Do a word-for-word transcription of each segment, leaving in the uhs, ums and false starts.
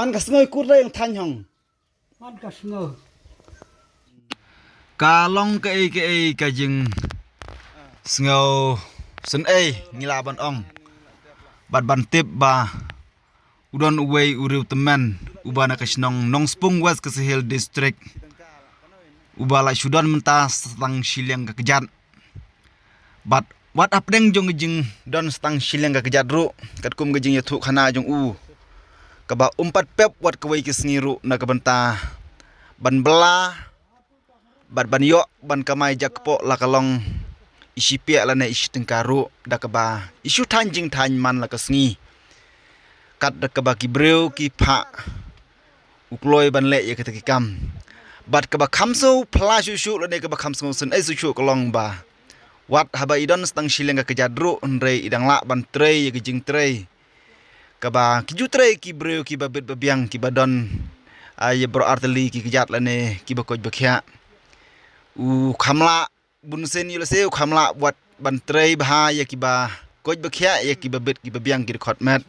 Man ka sngew kur da ïong than hong. Man ka sngew. Ka long kaei kaei ka jing sngew syn ei ngi lah ban ong. Bad ban tip ba u don uwei u riewtymmen uba na ka shnong Nongspung, West Khasi Hills District, uba la shu don mynta sa tang shiliang ka kjat. Bad wat hapdeng jong ka jingdon sa tang shiliang ka kjat ruh, katkum ka jingïathuh khana jong u, kaba um pat pep wat kawei ka sngi ruh na ka bynta ban bylla bad ban ïoh ban kamai jakpoh, la ka long i shi piah lane i shi tyngka ruh, da kaba i shu than jingthan man la ka sngi. Kat da kaba ki briew ki phah u kloi ban leh ïa kita ki kam. Bad kaba kham sngewsih pla shuh shuh lane kaba kham sngewsih syn ei shuh shuh ka long ba wat haba i don sa tang shiliang ka kjat ruh, hynrei i dang lah ban trei ïa ka jingtrei kaba ki ju trei ki briew kiba bit ba biang, kiba don, ah, ïa baroh artylli ki kjat lane kiba koit ba khiah. U kham lah bunsien ïa lehse u kham lah wat ban trei bha ïa kiba koit ba khiah, ïa kiba bit kiba biang ki dkhot met.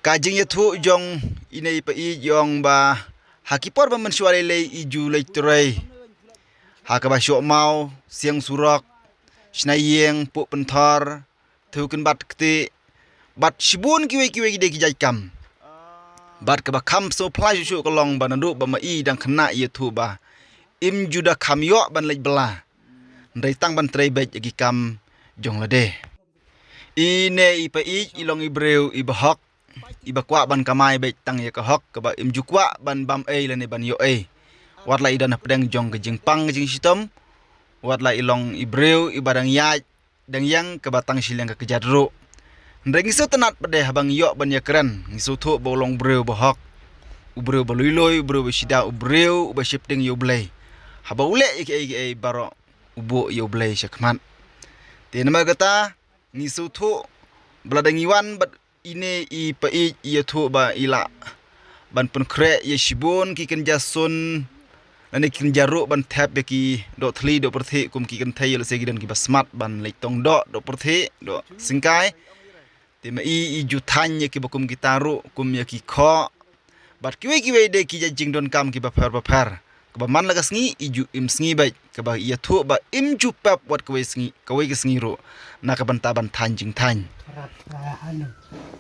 Ka jingïathuh jong ine i pa-ïeit i ong ba ha ki por ba mynshuwa lei lei i ju leit trei ha kaba shoh maw, siang surok, shna ïing, puh pynthor, thew kynbat kti, bad shibun kiwei kiwei ki dei ki jait kam. Bad kaba kham sngewsih pla shuh shuh ka long ba naduh ba ma i dang khynnah i ïathuh ba im ju da kham ïoh ban leit bylla, hynrei tang ban trei beit ïa ki kam jong lade. Ine i pa-ïeit i long i briew iba hok, iba kwah ban kamai beit tang ïa ka hok, kaba im ju kwah ban bam ei lane ban ïoh ei. Wat la i don hapdeng jong ka jingpang ka jingshitom, wat la i long i briew iba dang ïaid dang ïeng kaba tang shiliang ka kjat ruh. Hynrei ngi sngewtynnat pat de haba ngi ïoh ban ïakren, ngi sngewthuh ba u long briew ba hok, u briew ba lui lui, u briew ba shida, u briew uba sheptieng ïa U Blei. Haba u leh ïa kiei kiei baroh u buh ïa U Blei sha khmat. Te namar kata ngi sngewthuh ba lada ngi wan bad ine i pa-ïeit i ïathuh ba i lah ban pynkhreh ïa shibun ki kynja sun lane ki kynja ruh ban thep ïa ki doh thli doh pyrthei, kum ki kynthei ïa lehse ki don kiba smat ban leit tong doh, doh pyrthei, doh syngkai. Te ma i i ju than ïa kiba kum kita ruh, kum ïa ki khoh bad kiwei kiwei de ki jait jingdonkam kiba pher ba pher, kaba man la ka sngi i ju im sngi beit, kaba ïathuh ba im ju pep wat kawei sngi, kawei ka sngi ruh na ka bynta ban than jingthan. Rat, ah, anu.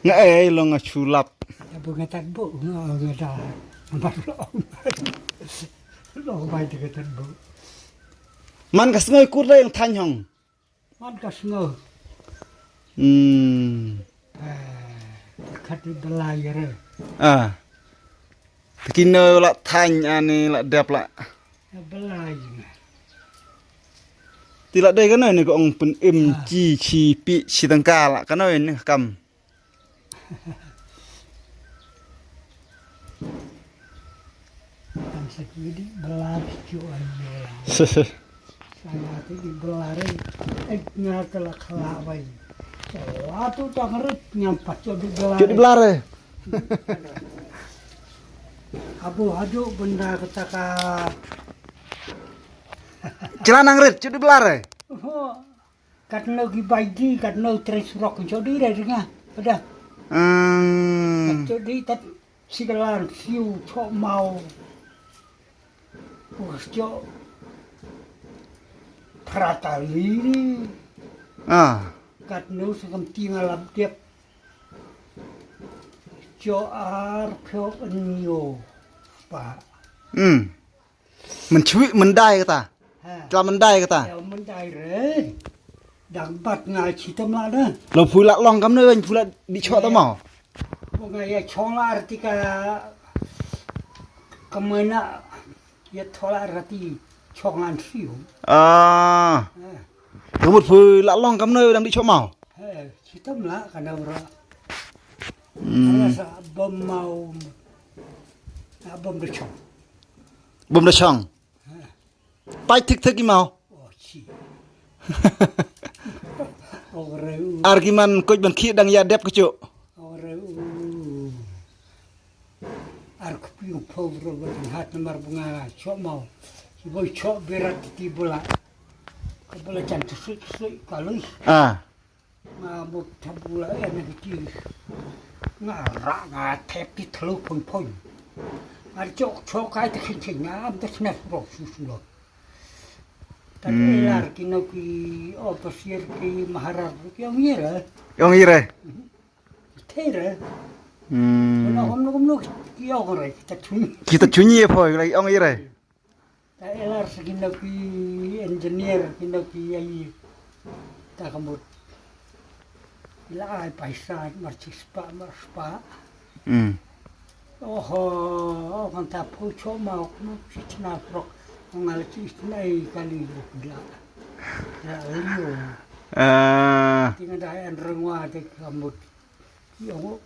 Nga ei long nga shu lap. Abo nga tat bu, nga, nga da. Namar long. Long bai te ka tat bu. Man ka sngew kur da ïong than hong. Man ka sngew. Hmm. Eh, khat i bylla ïa re. Ah. Te kino la than ani la dep la. Ïa bylla ïa nga. Te la dei kano ne ka ong pyn im chi chi pi chi tangka la kano ne kam. Kan sa ki di bylla ki chu ai yo la. Sa nga ti di bylla re. Ek nga ka la khala bai. Sa la tu ta ngarit ngam pa chu di bylla. Chu di bylla re. Abu hadu benda kata ka. Chila nang rit chu di bylla re. Ho. Katno ki bai di, katno trei surok, cho di re ringa. Pada. Hmm. Cho di tat sigalan siu cho mau. Us cho pratali. Ah. Katno sangam tinga lap dep. Cho ar pyo nyo pa. Hmm. Myndai kata. Ha. Tla myndai kata. Ïa myndai re. Dang bat nga chitom la da. Lo phu la long kam ne wen phu la di chok ta mau. Bo nga ïa chong la arti ka. Ka mena ïa thola arti chong an siu. Ah. Ha. Ka mut phu la long kam ne dang di chok mau. Ha, chitom la ka na bra. Hmm. Ala sa bom mau. Na bom da chong. Bom da chong. Pai thik thik i mau. Oh, chi. Oh, reu. Ar ki man kuch ban khi dang ïa dep kchu. Oh, reu. Ar kpiu pau ro ba hat namar bunga chok mau. Ki boi chok berat ti bula. Ka bula chan tu sui sui kalui. Ah. Nga mut thabu la ïa na kiti. Nga rah nga thep ki thlu phun phun. Nga jok chok kai te khin khin nga am te sna surok su su lo. Ta te lar ki no ki officer ki maharaj ki ong ye re. Ong ye re. Te re. Hmm. No hom no hom no ki ong re ki ta chun. Kita chunyi e phoi lai ong ye re. Ta elar sa kino ki engineer, kino ki ai, ta kamut. Ila ai paisa mar chispa mar spa. Hmm. Oho, oh kan ta pau choma, oh kan si chna prok, oh ngal si chna ai kali ruk la. La liu. Ah. Tinga da en rengwa te kamut. Yo,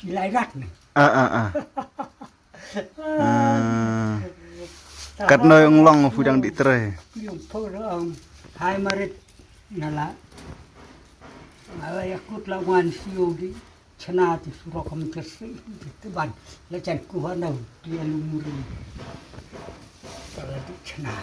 si lai rak ni. Ah, ah, ah. Ah. Kat noi ong long fu dang di tre. Yung po ong hai marit nala. Nala yakut la wan si ong di chna ti surok kam tersi di teban la chan ku hana di alu muri. Kala di chna.